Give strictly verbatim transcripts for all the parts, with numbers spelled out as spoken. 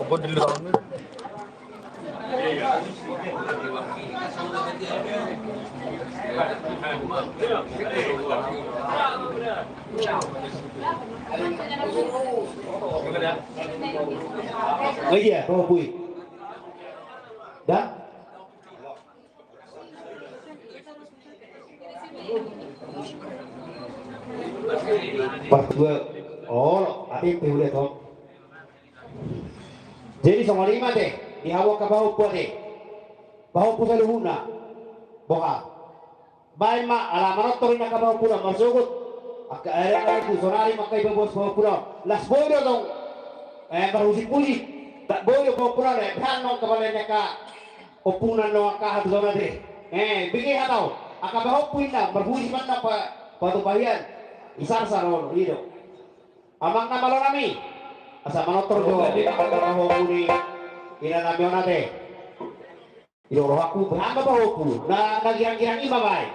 Oh iya, pahompu i. Dah? Partua, olo, ate pe udah to. Jadi songon i ma ate, di hamu angka pahompu ate. Pahompu saluhutna. Boha. Baen ma, ala manortor i angka pahompu na marsogot. Angka arek na tu sonari ma angka ipaboas pahompu na. Las boi do tong. Eh, marhusip-husip. Tak boi do pahompu na, eh, behan no angka balen angka. Ompung na no angka hatu zona de. Eh, bege hatau. Angka pahompu inna, marhusip ma na pa, patupahian. Isarsar olo, i do. Amang na malo nami. Asa manortor jo. Jadi angka pahompu ni. Ina nami on ate. I do rohangku, behan ma pahompu. Na, na girang-girang i ma baen.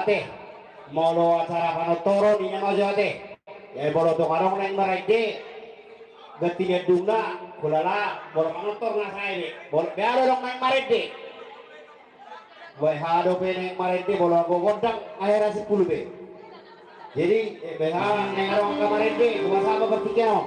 Ate, molo acara panontoron i na ma jo ate. Jadi molo tung adong naeng marende, ganti ni andungna, hulala molo panontor na sae be. Molo be adong naeng marende. Boha dope naeng marende, molo anggo gondang akhir asipul be. Jadi, eh, be adong naeng adong angka marende, cuma sama bertiga no.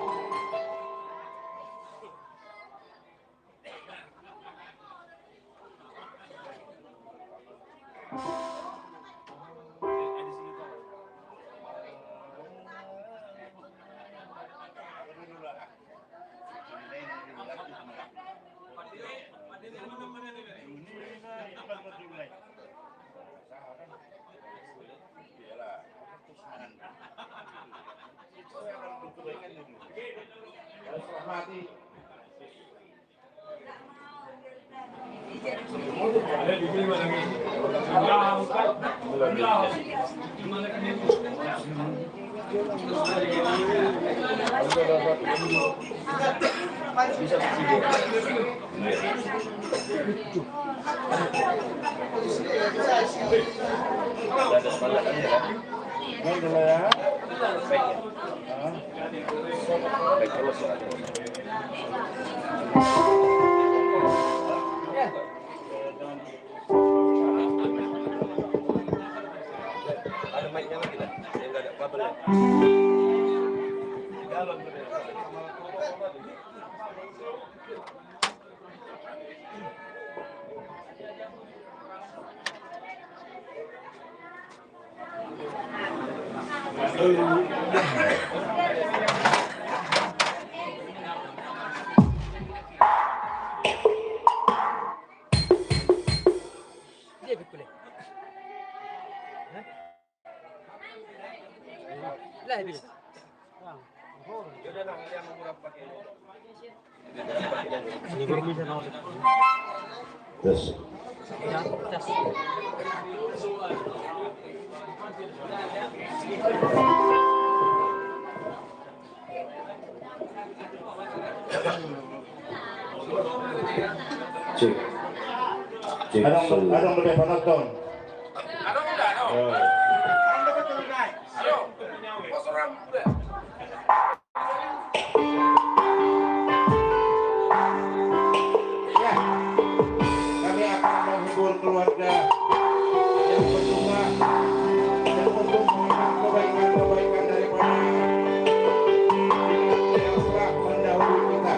Cek. Cek, adong, satu. Adong, udah penonton. Adong, udah. Ayo. Ya, kami akan menghibur keluarga yang berduka dan untuk mengharap kebaikan-kebaikan daripada yang telah mendahului kita.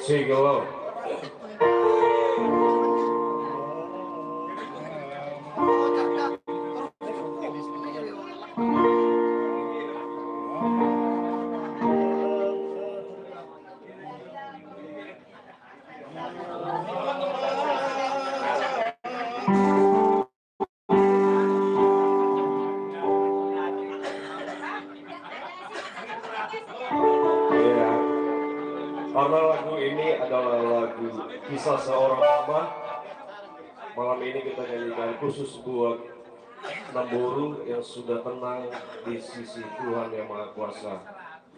Sing along. Iya. Karena lagu ini adalah lagu kisah seorang mama, malam ini kita nyanyikan khusus buat Namboru yang sudah tenang di sisi Tuhan Yang Maha Kuasa,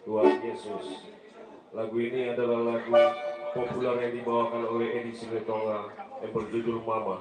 Tuhan Yesus. Lagu ini adalah lagu populer yang dibawakan oleh Edi Silitonga yang berjudul Mama.